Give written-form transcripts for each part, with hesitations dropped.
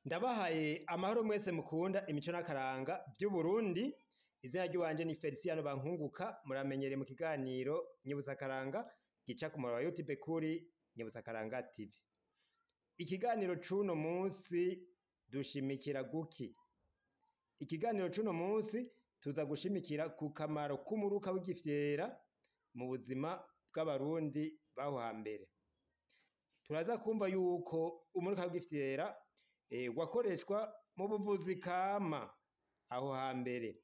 Ndabahaye amahoro mwese mukunda imico n'akaranga vy'Uburundi. Izina ry'iwanje ni Feliciano Bankunguka, muramenyereye mu kiganiro Nyibutsa Akaranga gica ku muhora wa YouTube kuri Nyibutsa Akaranga TV. Ikiganiro c'uno munsi dushimikira guki? Ikiganiro c'uno munsi tuza gushimikira ku kamaro k'umuruka w'igifyera mu buzima bw'abarundi b'aho hambere. Turaza kumva yuko umuruka w'igifyera wakoreshwa mu buvuzi kama aho hambere.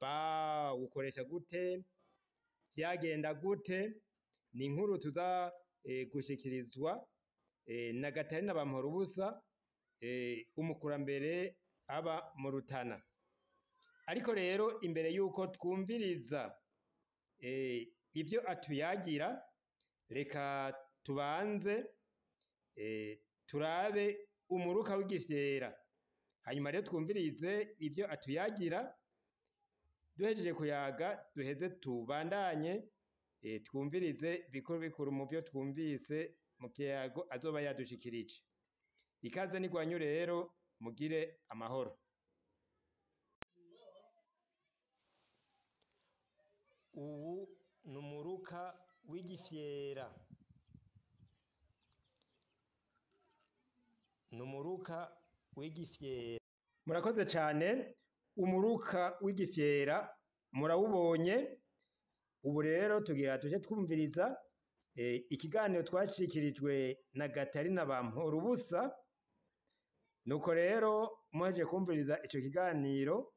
Bawukoresha gute? Vyagenda gute? Ni inkuru tuza gushikirizwa na Gatarina Bamporubusa, umukurambere aba mu Rutana. Ariko rero imbere yuko twumviriza ivyo atuyagira, reka tubanze turabe umuruka w'igifyera, hanyuma rero twumvirize ivyo atuyagira. Duhejeje kuyaga duheze tubandanye twumvirize bikuru bikuru mu vyo twumvise mu kiyago azoba yadushikirije. Ikaze n'igwanyu rero, mugire amahoro. Uwu ni umuruka w'igifyera, ni umuruka w'igifyera. Murakoze cane. Umuruka w'igifyera murawubonye. Ubu rero tugira tuje twumviriza ikiganiro twashikirijwe na Gatarina Bamporubusa. Nuko rero muhejeje kumviriza ico kiganiro,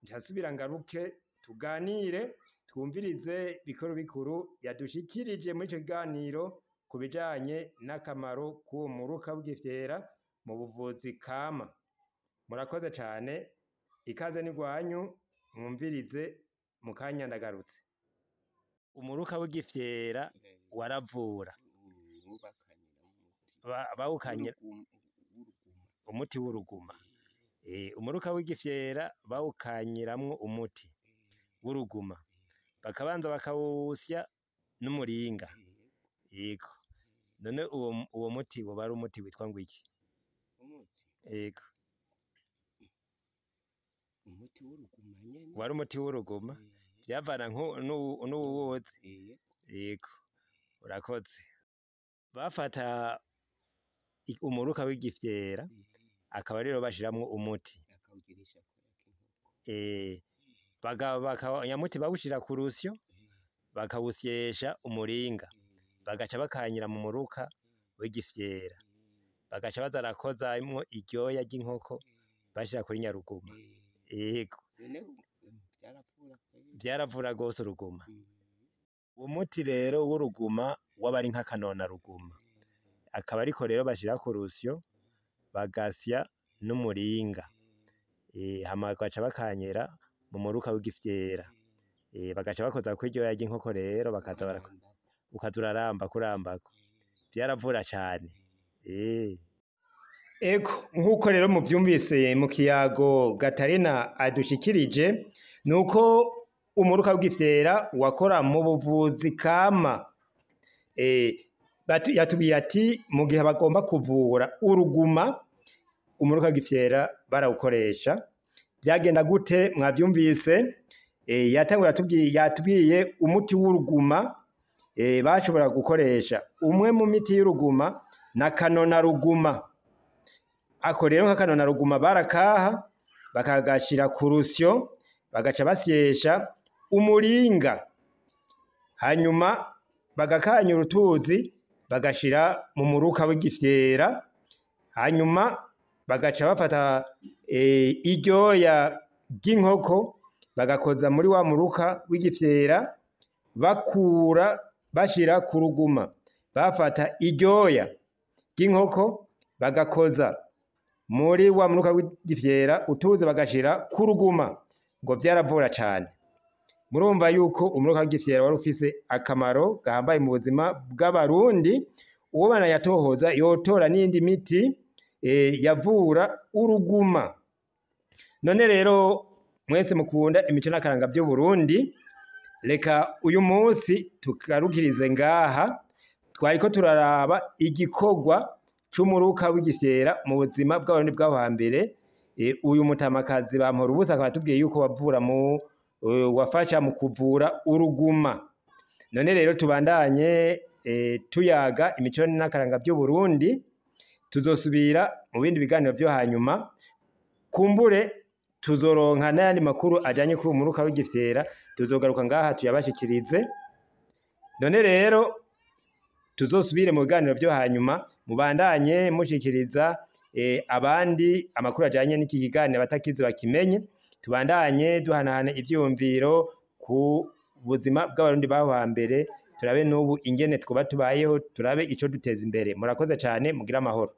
nca ngaruke tuganire, twumvirize bikuru bikuru yadushikirije muri ico kiganiro ku bijanye n'akamaro k'uwo muruka w'igifyera mu buvuzi kama. Murakoze cane. Ikaze n'igwanyu, mwumvirize mu kanya ndagarutse. Umuruka w'igifyera waravura, bawukanyira umuti w'uruguma. Umuruka w'igifyera bawukanyiramwo umuti w'uruguma, bakabanza bakawusya n'umuringa. Yego. None uwo muti woba ari umuti witwa ngwiki? Yego. Umuti w'uruguma nyene. Wari umuti w'uruguma, vyavana n'uwuwoze. Yego, urakoze. Bafata umuruka w'igifyera akaba rero bashiramwo umuti, nyamuti bawushira ku rusyo, bakawusyesha umuringa, bagaca bakanyira mu muruka w'igifyera, bagaca baza barakozamwo iryoya ry'inkoko bashira kuri nyaruguma. Yego, vyaravura gose uruguma. Uwo muti rero w'uruguma waba ari nk'akanona ruguma, akaba ariko rero bashira ku rusyo bagasya n'umuringa, hama bagaca bakanyira mu muruka w'igifyera, bagaca bakozako iryoya ry'inkoko rero bakaza ukaza uraramba kurambako, vyaravura cane. Ego, nk'uko rero muvyumvise mu kiyago Gatarina adushikirije, nuko umuruka w'igifyera wakora mu buvuzi kama. Yatubwiye ati mu gihe bagomba kuvura uruguma, umuruka w'igifyera barawukoresha. Vyagenda gute? Mwavyumvise. Yatanguye yatubwiye umuti w'uruguma bashobora gukoresha. Umwe mu miti y'uruguma na kanona ruguma. Ako rero nk'akanona ruguma barakaha bakagashira ku rusyo, bagaca basyesha umuringa, hanyuma bagakanya urutuzi bagashira mu muruka w'igifyera, hanyuma bagaca bafata iryoya ry'inkoko bagakoza muri wa muruka w'igifyera, bakura bashira ku ruguma. Bafata iryoya ry'inkoko bagakoza muri wa muruka w'igifyera, utuzi bagashira ku ruguma, ngo vyaravura cane. Murumva yuko umuruka w'igifyera wari ufise akamaro gahambaye mu buzima bw'abarundi. Uwo banayatohoza yotora n'iyindi miti yavura uruguma. None rero mwese mukunda imico n'akaranga vy'Uburundi, reka uyu munsi tugarukirize ngaha. Twariko turaraba igikorwa c'umuruka w'igisera mu buzima bw'Abarundi bw'aho hambere. Uyu mutamakazi Bamporubusa akaba atubwiye yuko wavura mu wafasha mu kuvura uruguma. None rero tubandanye tuyaga imico n'akaranga vy'Uburundi, tuzosubira mu bindi biganiro vyo hanyuma, kumbure tuzoronka n'ayandi makuru ajanye kuri uwo muruka w'igifyera, tuzogaruka ngaha tuyabashikirize. None rero tuzosubire mu biganiro vyo hanyuma, mubandanye mushikiriza abandi amakuru ajanye n'iki kiganiro, abatakizi bakimenye, tubandanye duhanahana ivyiyumviro ku buzima bw'Abarundi b'aho hambere, turabe n'ubu ingene twoba tubayeho, turabe ico duteza imbere. Murakoze cane, mugire amahoro.